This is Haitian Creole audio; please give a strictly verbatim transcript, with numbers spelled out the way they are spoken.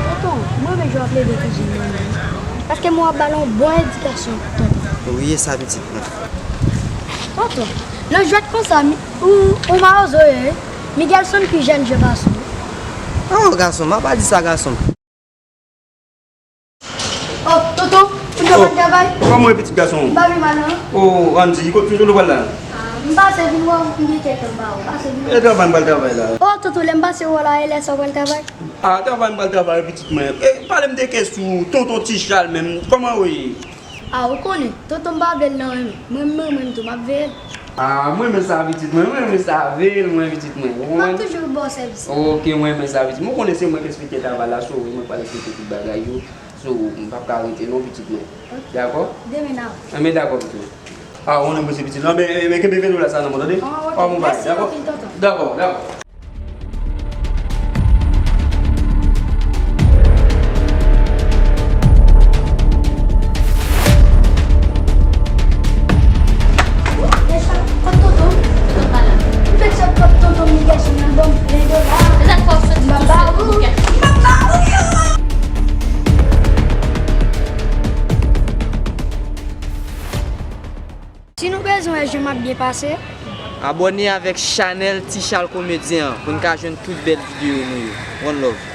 Tonton, mwen renmen jan w ap leve kouzin mwen an. Paske mwen ap ba l yon bon edikasyon, tonton. Wi, e sa pitit mwen. Tonton, nan jwèt konsa, mi- ou, ou mawozo ye, wi. Miguelson pi jèn je pase w. Oh, gason, m ap pa di sa, gason. Oh, tonton, ou t ap travay? Kòman w ye, pitit gason? M pa vin mal, non. Oh, Andy, kote w pral la? Ah, m pase vin wè w, m gen kèk tan ba ou. Pase vin. E travay m pral travay la. Oh, tonton, lè m pase wè w la, e lè sa w pral travay? Ah, travay m pral travay, pitit mwen. E, pale m de kè sou tonton Ti Chal menm. Kòman w ye? Ah, ou konnen, tonton m pa vle l nan men m. Mwen, mwen, mwen tou, m ap veye l. Ah, mwen renmen sa, pitit mwen. Mwen renmen sa, veye l, mwen, pitit mwen. Ou konprann? M ap toujou ba w sèvis. Ok, mwen renmen sa, pitit mwen. Ou konnen se mwen k enspektè travay la, so mwen pral enspekte tout bagay yo. So, m p ap ka rete non, pitit mwen. Ok. Dakò? Demen n a wè. Enben, dakò, pitit mwen. Ah, ou renmen se pitit la. Men, men, men, kenbe velo la sa nan men w, tande? Ah, ok. Mèsi anpil, tonton. Dakò, dakò. Deja, kot tonton? Tonton pa la. M fèk sot kot tonton Miguel sou nan ban m ven dola. Se sa k fè w soti tou sèl pou kè. M ap ba ou yo. Si nou bezwen wè jan m ap byen pase, abòne avèk chanèl Ti Chal Komedyen an pou n ka jwenn tout bèl videyo nou yo. One love.